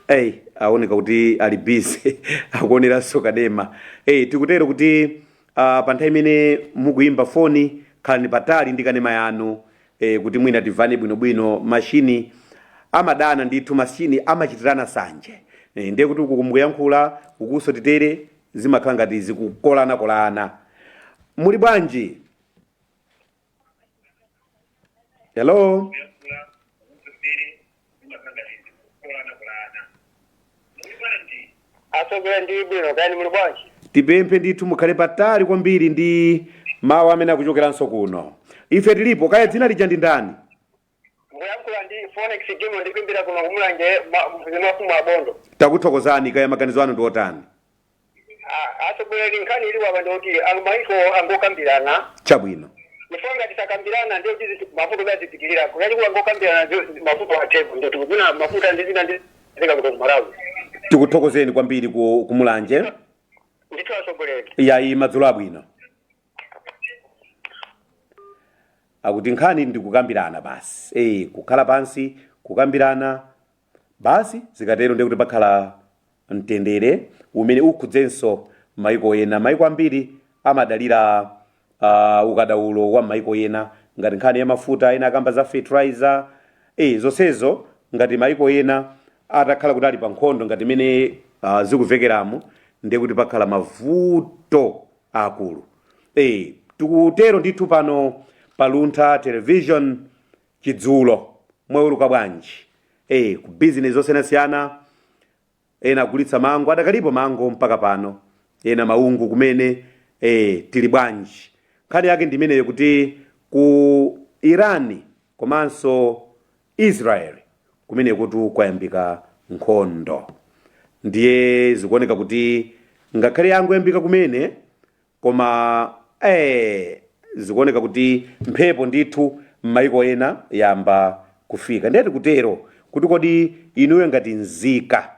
Eyi, aoneka kuti ali busy akuoneranso kanema. Hey, tikutero kuti pa nthawi imene mukuyimba foni khalani patali ndi kanema yanu, kuti mwina tivane bwinobwino. Mashini amadana ndithu, mashini amachitirana sanje. Ndiye kuti uku mukuyankhula, ukuso titere, zimakhala ngati zikukolanakolana. Muli bwanji? Hello? Asogera, ndi bwino, kani muli bwanji? Tipemphe ndithu mukhale patali kwambiri ndi mawu amene akuchokeranso kuno. Ife tilipo. Kaya dzina lija ndi ndani? Mukuyankhula ndi Phoenix Gimo, ndikuimbira kuno kuMulanje, mafumu abondo. Takuthokozani. Kaya maganizo anu ndi otani? Atsogoleri, nkhani ili wapa ndikuti maiko angokambirana. Chabwino. Ifo ngati sakambirana, ndiyo kuti mavuto azipitirira. Kuyali angokambirana, mavuto athepo, ndoti kuna mafuta ndi zina ndi zika kuno ku Malawi. Tikuthokozeni kwambiri ku kuMulanje. Ndithu, atsogoleri. Yayi, madzulo abwino. Akuti nkhani ndikukambirana basi, kukhala pansi kukambirana basi. Zikatero ndiye kuti pakhala mtendere umene ukhudzenso maiko ena. Maiko ambiri amadalira ukadaulo wa maiko ena, ngati nkhani ya mafuta, ena akamba za fertilizer, zonsezo. Ngati maiko ena atakhala kuti ali pa nkhondo ngati imene zikuvekeramo, ndiye kuti pakhala mavuto akulu. Tikutero ndithu pano pa Luntha Television chidzulo. Mwaweruka bwanji? Ku business zosiyanasiyana, ena agulitsa mango, adakalipo mango mpaka pano, ena maungu kumene. Tili bwanji? Nkhani yake ndi imeneyo, kuti ku Iran komanso Israel kumene kuti kwayambika nkhondo, ndiye zikuoneka kuti ngakhale yangoyambika kumene, koma zikuoneka kuti mphepo ndithu m'mayiko ena yamba kufika. Ndiye tikutero kuti kodi inuyo ngati nzika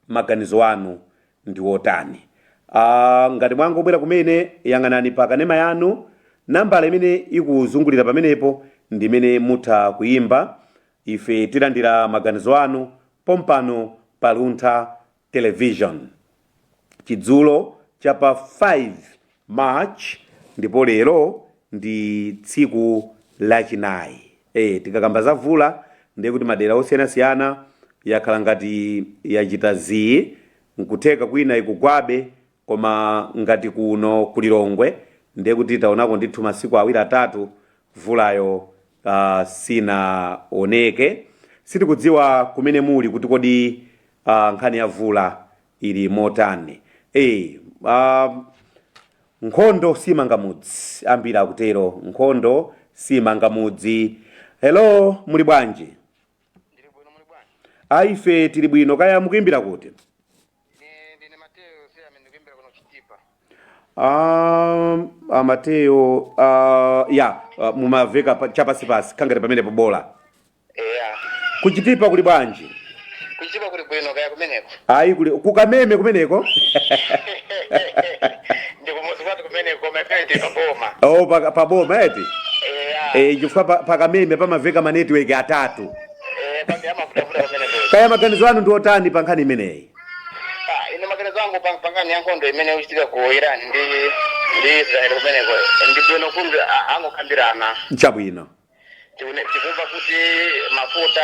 maganizo anu ndi otani? Ngati mwangobwera kumene, yang'anani pa kanema yanu, nambala imene ikuzungulira pamenepo ndi imene mutha kuyimba. Ife tilandira maganizo anu pompano pa Luntha Television chidzulo cha pa 5 March, ndipo lero ndi tsiku lachinayi. Tikakamba za vula, ndiye kuti madera osiyanasiyana yakhala ngati yachita zii, nkutheka kwina ikugwabe, koma ngati kuno kuLilongwe ndiye kuti taonako ndithu masiku awiri atatu vulayo sinaoneke. Sitikudziwa kumene muli kuti kodi nkhani ya vula ili motani. Nkhondo simanga mudzi, ambiri akutero, nkhondo simanga mudzi. Hello, muli bwanji? Ndili bwino, muli bwanji? Aife tili bwino. Kaya mukuimbira kuti? Ine ndine Mateyo Seyame, ndikuimbira kuno Chitipa. Amateyo, ya mumaveka chapasipasi khangati pamene pobola. Eya. Kuchitipa kuli bwanji? Kuchitipa kuli bwino, kaya kumeneko? Ayi, kuli kukameme kumeneko. Ndi kumuzi kwathu kumeneko. Kumene koma ife paboma. Oh, paboma eti? Eh, chifukwa pakameme pamaveka ma network atatu. Eh, pambi amafutafuta pamene po. Kaya maganizo anu ndi otani pa nkhani imeneyi? Ah, ine maganizo angu pangani ya nkhondo imene ikuchitika ku Iran ndi Israel kumeneko. Ndi bwino kuti angokambirana. Chabwino. Tikumva kuti mafuta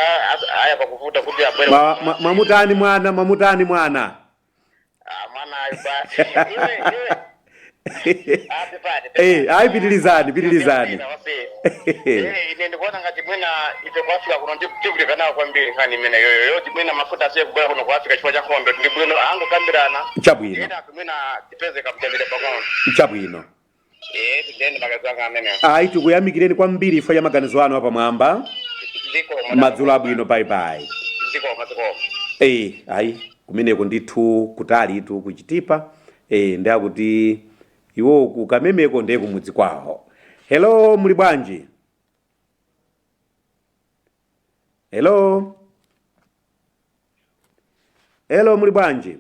aya pakufuta kuti abwere. Mwamutani mwana, mwamutani mwana? Ah, mwana ayo basi. Iwe iwe. Api pati. Eh, ayi, pitilizani, pitilizani. Eh, ine ndikuona ngati mwina ife ku Africa kuno tikutika nawo kwambiri nkhani imene yoyo yoti mwina mafuta asiye kubwera kuno ku Africa chifukwa cha nkhondo. Ndi bwino angokambirana. Chabwino. Ena mwina tipeze kamtendere pang'ono. Chabwino. Eh, ndiyeni maganizo anga amenewo. Ayi, tikuyamikireni kwambiri chifukwa cha maganizo anu apamwamba. Zikomo. Madzulo abwino, bye bye. Zikomo, zikomo. Eh, ayi, kumeneko ndithu kutalitu kuchitipa. Eh, ndakuti iwo kukamemeko ndiye kumudzi kwawo. Hello, muli bwanji? Hello, hello, muli bwanji?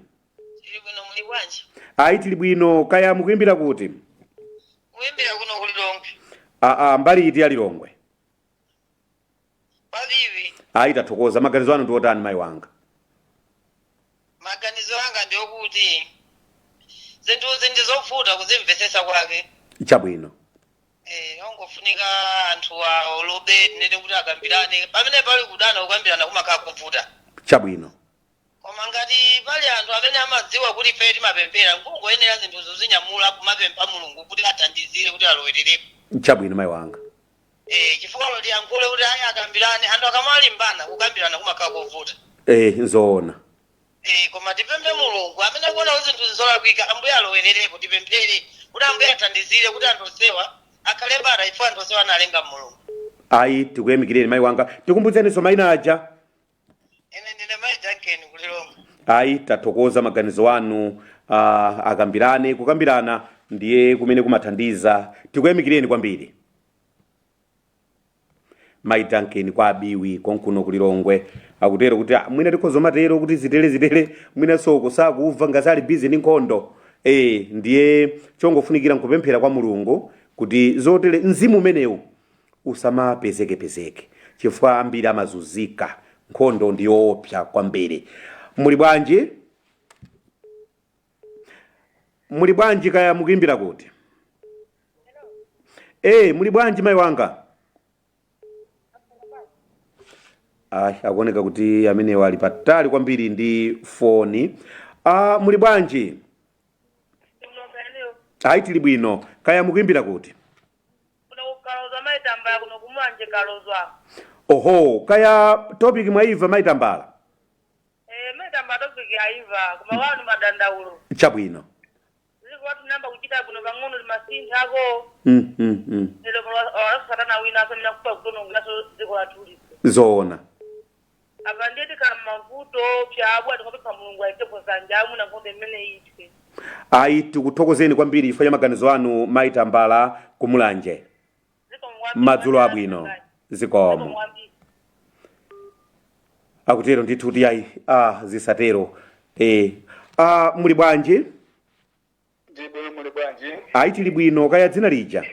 Tili bwino, muli bwanji? Ayi, tili bwino. Kaya mukuimbira kuti? Kuimbira kuno kulilongwe. Aa, mbali iti ya Lilongwe? Pavivi. Ayi, tathokoza. Maganizo anu ndi otani, mayi wanga? Maganizo anga ndiokuti zinthuzi ndizovuta kuzimvetsetsa kwake. Chabwino. Eh, ongofunika anthu aolobe tinene kuti akambirane. Pamene pali kudana, kukambirana kumakhala kuvuta. Chabwino. Koma ngati pali anthu amene amadziwa kuti ife timapemphera, nkungoyenera zinthuzo zinyamula kumapempha Mulungu kuti athandizire, kuti alowererepo. Chabwino, mayi wanga. Eh, chifukwa loti yankhule kuti ayi, akambirane, anthu akamalimbana kukambirana kumakhala kovuta. Eh, nzoona. Eh, koma tipemphe Mulungu amene akuona kuti zinthu zolakwika, Ambuye alowererepo. Tipemphere kuti Ambuye athandizire kuti anthu onsewa akhale bata, ifo anthu onsewa analenga Mulungu. Ayi, tikuyamikireni, mayi wanga. Tikumbutseninso mayina aja. Ine ndine mayi Duncan kulilongwe. Ayi, tathokoza maganizo anu. Akambirane, kukambirana ndiye kumene kumathandiza. Tikuyamikireni kwambiri, mayi Duncan kwa Abiwi konkuno kulilongwe. Akutero kuti ah, mwina tikhoza matero kuti zitere zitere, mwina soko sakumva ngati ali busy ndi nkhondo. Eh, ndiye chongofunikira nkupemphera kwa Mulungu kuti zotere mzimu umenewu usamapezekepezeke, chifukwa ambiri amazunzika. Nkhondo ndi yoopsa kwambiri. Muli bwanji? Muli bwanji? Kaya mukuimbira kuti? Eh, muli bwanji, mayi wanga? Ayi, akuoneka kuti amenewa ali patali kwambiri ndi foni. Ah, muli bwanji? Ayi, tili bwino. Kaya mukuimbira kuti? Kuno kukalozwa, maitambala, kuno kumwanje kalozwa. Oho, kaya topic mwaimva, maitambala? Eh, maitambala, topic aimva, koma wanu madandaulo. Chabwino. Ziko watu namba kuchita kuno pang'ono limasinthako. Lero walasatana wina asamina kupa kutonongeranso dziko lathuli. Zoona. Apa ndiye tikhala mavuto pyabwa, tikapempha Mulungu aitepo zanja amuna nkhondo imene itwe. Ayi, tikuthokozeni kwambiri chifukwa cha maganizo anu, maitambala kumulanje. Ziko mwambiri. Madzulo abwino, zikomo. Mwambiri. Akutero ndithu kuti ayi, ah, zisatero. Eh, ah, muli bwanji? Ndibwino, muli bwanji? Ayi, tili bwino. Kaya dzina lija?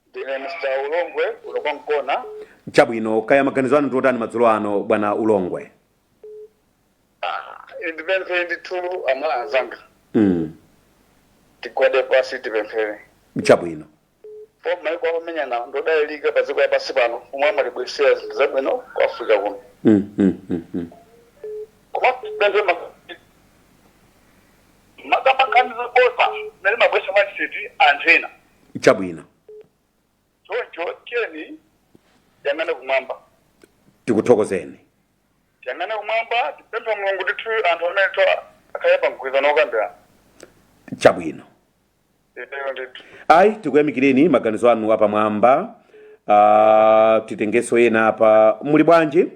Ndine Mr Ulongwe uno kwa Mkona. Chabwino. Kaya maganizo anu ndiotani madzulo ano, bwana Ulongwe? Ndipemphere ndithu, amala anzanga. Tigwade pasi tipemphere. Chabwino. Po maiko akumenyana ndodalirika pa dziko lapansi pano, omwe amatibwesera zinthu zabwino ku Africa kuno. Koma tipemphere makamaka zokopa mene mabwesa mwachisiti anthu ena. Chabwino. Choncho tiyeni tiyang'ane kumwamba. Tikuthokozeni. Tiyang'ane kumwamba, tipempha Mulungu ndithu anthu amene to akhale pa mgwirizano wokambirana. Chabwino. Iteyo ndithu. Ayi, tikuyamikireni maganizo anu apamwamba. Titengenso ena apa. Muli bwanji?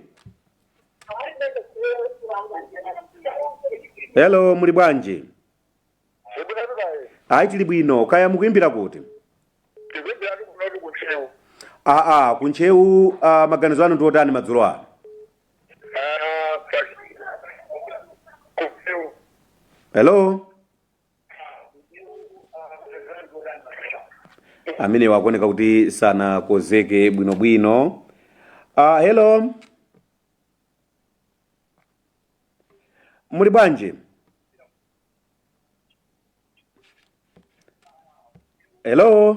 Hello, muli bwanji? Ayi, tili bwino. Kaya mukuimbira kuti? Tikuimbiratu kunotu kuntcheu. Aa, kuntcheu. Maganizo anu ndi otani madzulo ano? Kuntcheu. Hello. Amene wakuoneka kuti sanakozeke bwinobwino. Hello, muli bwanji? Hello.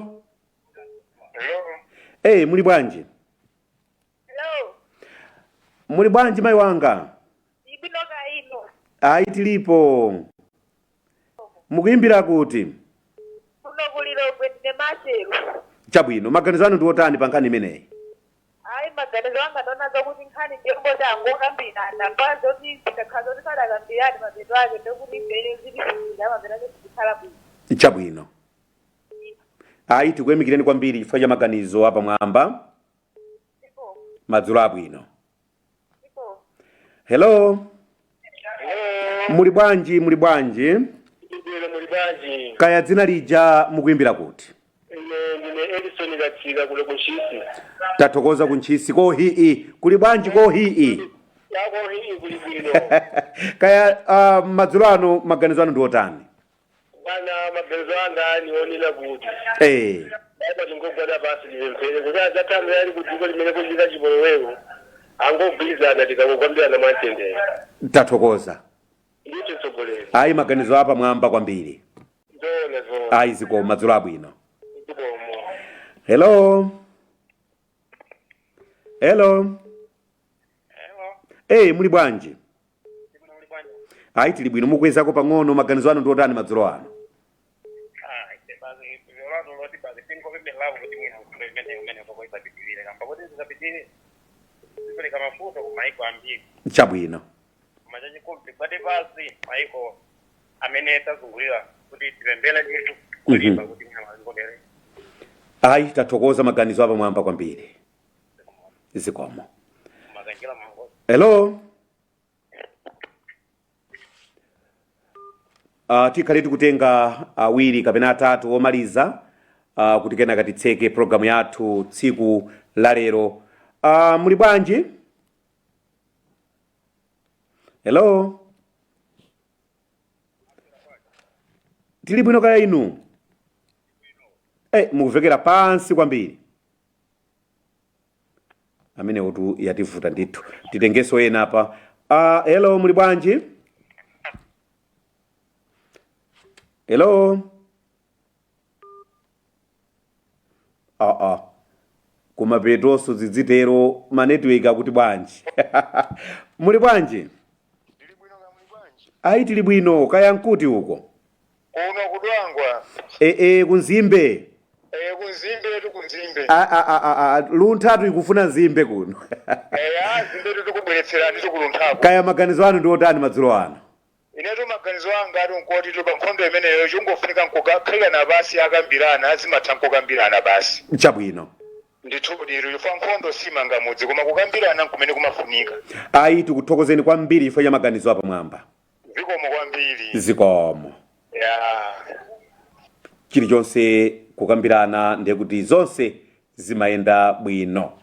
Hello. Hey, muli bwanji? Hello. Muli bwanji mayi wanga? Ibinoka ino. Ayi, tilipo. Mukuyimbira kuti? Kuno kuLilongwe, ndine Machero. Chabwino, maganizo anu ndi otani pa nkhani imeneyi? Ayi, maganizo anga ndona zokuti nkhani ndiyongoti angokambirana pazoti zikakhala zoti sadakambirani, mapeto ake ndokuti ifeyo zilifunira, mapeto ake zikhala bwino. Chabwino, ayi, tikuyamikireni kwambiri chifukwa cha maganizo apamwamba. Madzulo abwino. Hello, muli bwanji? Muli bwanji? Ndine, muli bwanji? Kaya dzina lija, mukuyimbira kuti? Ine ndine Edison Katsika, kuno kuNtchisi. Tathokoza. KuNtchisi kohii kuli bwanji kohii? Yako hii kuli bwino. Kaya madzulo ano maganizo anu ndi otani? Bwana, maganizo anga nionera kuti apa tingogwada pasi tipemphere kuti adzathambe ali ku dziko limene kuchita chipolowewo angogwirizana, tikangokambirana mwamtendere. Tathokoza. Ndithu, mtsogoleri. Ayi, maganizo apa mwamba kwambiri. Zoona, zoona. Ayi, zikomo, madzulo abwino. Zikomo. Hello, hello. Hey, muli bwanji? Ayi, tili bwino. Mukwezako pang'ono. Maganizo anu ndi otani madzulo ano? Lolatu loti basi tingopemphererapo kuti mwina nkhondo imene koko isapitirire, kamba kuti zikapitirire zipereka mafuta ku maiko ambiri. Koma chachikulu tigwade pasi maiko amene tazungulira kuti tipemphere ndithu kulimba kuti mwina mazingodere. Ayi, tathokoza, maganizo apa mwamba kwambiri, zikomo. Makanjira mango. Hello. Tikhale tikutenga awiri kapena atatu omaliza kuti kenaka titseke programu yathu tsiku la lero. Muli bwanji? Hello, tili bwino, kaya inu? Mukuvekera pansi kwambiri. Amenewotu yativuta ndithu, titengenso ena apa. Hello, muli bwanji? Hello. Kumapetonso zidzitero, manetiweki akuti bwanji? Muli bwanji? Ayi, tili bwino, kaya nkuti uko? Kuno kuDwangwa. Ee, kunzimbe. Kunzimbe tu, kunzimbe. A, a, a, a, a, Lunthatu ikufuna nzimbe kuno. Eya, nzimbe tikubweretserani tikulunthako. Kaya maganizo anu ndi otani madzulo ano? Inetu maganizo anga ati nkoti tu pa nkhondo imeneyo chungofunika nkukhalirana basi, akambirana, azimatha nkukambirana basi. Ndithudi, chifukwa nkhondo simanga mudzi, koma kukambirana nkumene kumafunika. Ayi, tikuthokozeni kwambiri chifukwa cha maganizo apamwamba. Zikomo kwambiri. Zikomo. Ya. Chilichonse kukambirana, ndiye kuti zonse zimayenda bwino.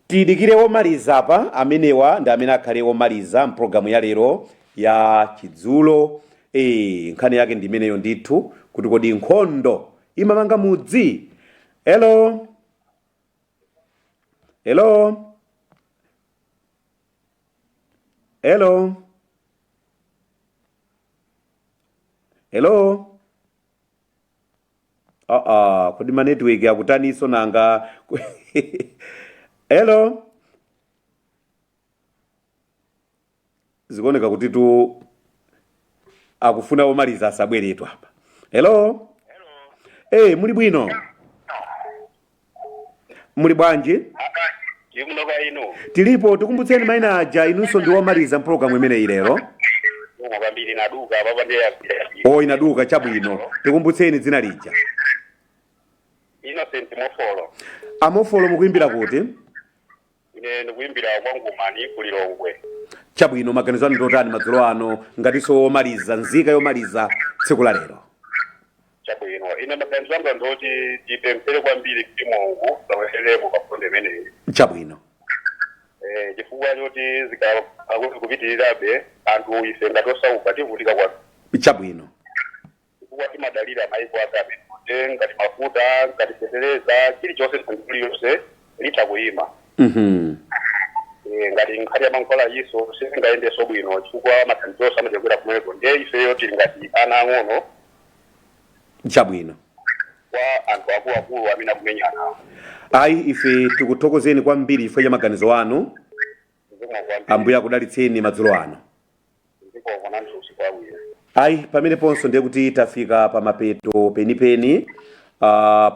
Tidikire womaliza apa. Amenewa ndi amene akhale womaliza mpulogalamu ya lero ya chidzulo. Nkhani yake ndi imeneyo ndithu, kuti kodi nkhondo imamanga mudzi? Hello, hello, hello, hello. Kodi ma network akutaniso nanga? Hello, zikuoneka kuti tu akufuna omaliza asabweretu apa. Hello. Hey, muli bwino? Muli bwanji? Ikunoka ino. Tilipo. Tikumbutseni mayina aja, inunso ndi womaliza mpulogalamu imeneyi lero. Umo kwambiri, naduka papa ndiye. O, inaduka. Chabwino, tikumbutseni dzina lija. Innocent Mofolo. Amofolo, mukuimbira kuti? Ine ndikuimbira kwaNgumani, kuLilongwe. Chabwino, maganizo anu ndotani madzulo ano, ngatinso womaliza, nzika yomaliza tsiku la lero? Chabwino, ine maganizo anga ndoti tipemphere kwambiri kuti Mulungu sawererepo pa nkhondo imeneyi. Chifukwa choti zikakuti kupitirirabe, anthu ife ngati osauka tivutika kwambiri. Chifukwa timadalira maiko ake amene. Ngati mafuta, ngati fetereza, chilichonse, thandizo lililonse litha kuyima. Ngati nkhani ya mankhwala iso sizingayendenso bwino chifukwa mathandizo onse amachokera kumeneko. Ndiye ifeyo tili ngati ana ang'ono kwa anthu akuluakulu amene akumenyana. Ayi, ife tikuthokozeni kwambiri chifukwa cha maganizo anu. Zikomo kwambiri. Ambuye akudalitseni madzulo ano. Zikomo nanso, usiku wabwino. Ayi, pameneponso ndiye kuti tafika pa mapeto penipeni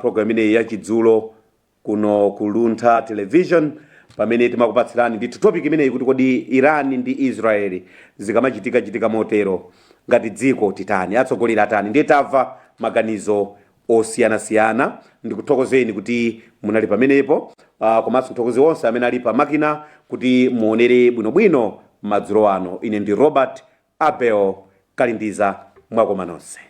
program imeneyi yachidzulo kuno ku Luntha Television, pamene timakupatsirani ndithu topic imeneyi kuti kodi Iran ndi Israeli zikamachitika chitika motero, ngati dziko titani, atsogoleri atani? Ndiye tamva maganizo osiyanasiyana. Ndikuthokozeni kuti munali pamenepo, komanso nthokozi onse amene ali pa makina kuti muonere bwinobwino madzulo ano. Ine ndi Robert Abel Kalindiza. Mwakoma nonse.